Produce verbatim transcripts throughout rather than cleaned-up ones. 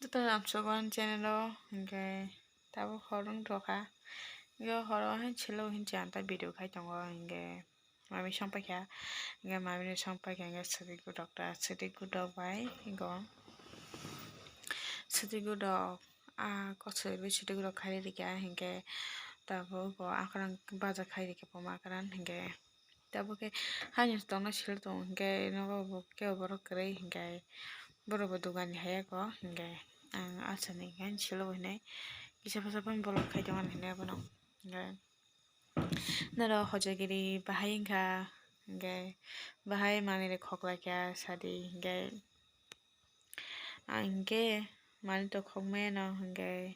Joto amsuk ani channel o, hingke tabuk hor wng tongkha. Hingke horo haino silo hinwi ang ta video khai tongo, hingke mami song paikha. Hingke mami ni song paikha, hingke swtwi godok ta, swtwi godok bai go. Swtwi godok, ah, kosoi bai swtwi godok khai rikha, hingke tabuk go akwrang baja khai rikha, buma akwrang, hingke. Tabuk khe haino tongna silo tongo, hingke nogo bo kebo borok kwrwi, hingke borok bo dogan ni hai ya kho, hingke ang asani haino silo bo hinwi kisa bwsa phano bolong khai tongo hinwi abono. Hingke norok hojagiri bahai wngkha, hingke bahai manwi rok khoklai kha sadi, hingke Ang hingke manwi tongkhokmano hingke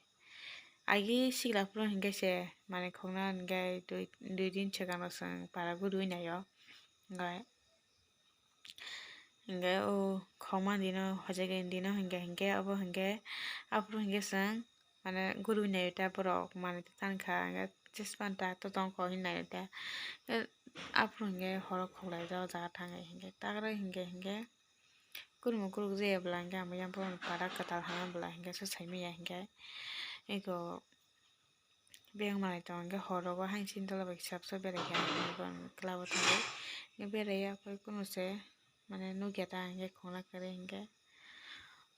agi sikla phuru hingke se manwi khokna hingke dui, dui din swkang rok chwng para guriui naio. Hingke, hingke o khokma dino hojagini dino hingke, hingke obo hingke aphuru hingke chwng mane guriui naio ta borok manwi ta tangkha hingke chesmanta to tongkho hinwi naio ta. Aphuru hingke horo khoklaijak o jaga thangwi hingke tagra hingke, hingke. Kurmo kuruk jaya bwla hingke ang yang borokni para kwtal hama bwla hingke se saimanya hingke eko biyang manwi tongo hingke hor rogo haino chini tola bai kisa bwsa berai kha ang club o thangwi hingke berai ya koi kunu se mane nukya ta hingke khongla kwrwi hingke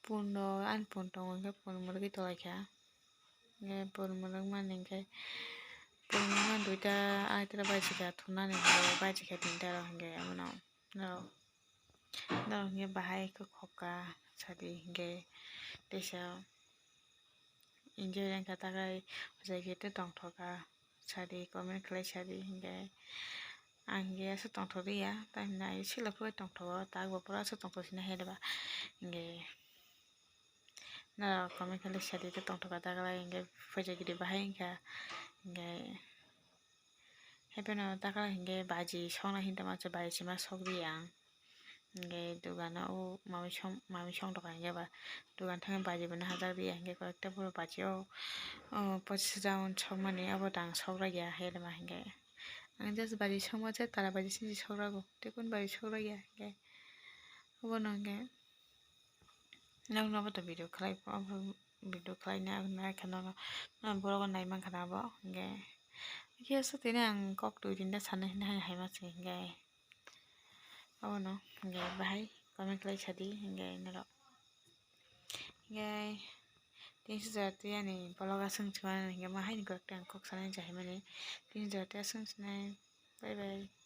phone no ani phone tongo hingke phone mwrwgwi tolai kha hingke phone mwrwk mani hingke phone mwrwk mani duita aitra baji kha thumnani hingke baji kha tinta rok hingke abono norok. Norok hingke bahai khe khokha sadi hingke teisa enjoy wngkha takhai hojai khe tei tongthokha sadi comment khlai sadi hingke ang hingke aswk tongthokliya tamhinai sila phuru tongthogo tak bo pura aswk tongthok sina hai rwba hingke norok comment khlai sadi tei tongthokha takhai hingke hojai khe bahai wngkha hingke. Haibeno takla hingke baji sokna hinwi tongma se baji sima sokliya ang. Hingke dogano o mami song, mami song tongkha hingke ba dogan thangwi baji bo nahajak liya hingke koi ekta borok baji o, o pochis hajar wng sokmani abo dang sokrakya hai rwma hingke. Ang just baji sokma se tara baji sini sokrago tei kunu baji sokraya hingke obono hingke. Nokno bo to video khlai, video khlai na, na khe nono, nono borok nai mankha na bo, hingke. Hingke aswk tini ang kok twi tinta sana hinwi hai, hai ma se hingke. Abono hingke bahai comment khlai sadi hingke norok. Hingke tini sijak twi ani vlog aswk chwng hingke ma haini kok tang kok sana hinwi hai mani. Tini sijak twi aswk sinai. Bye bye.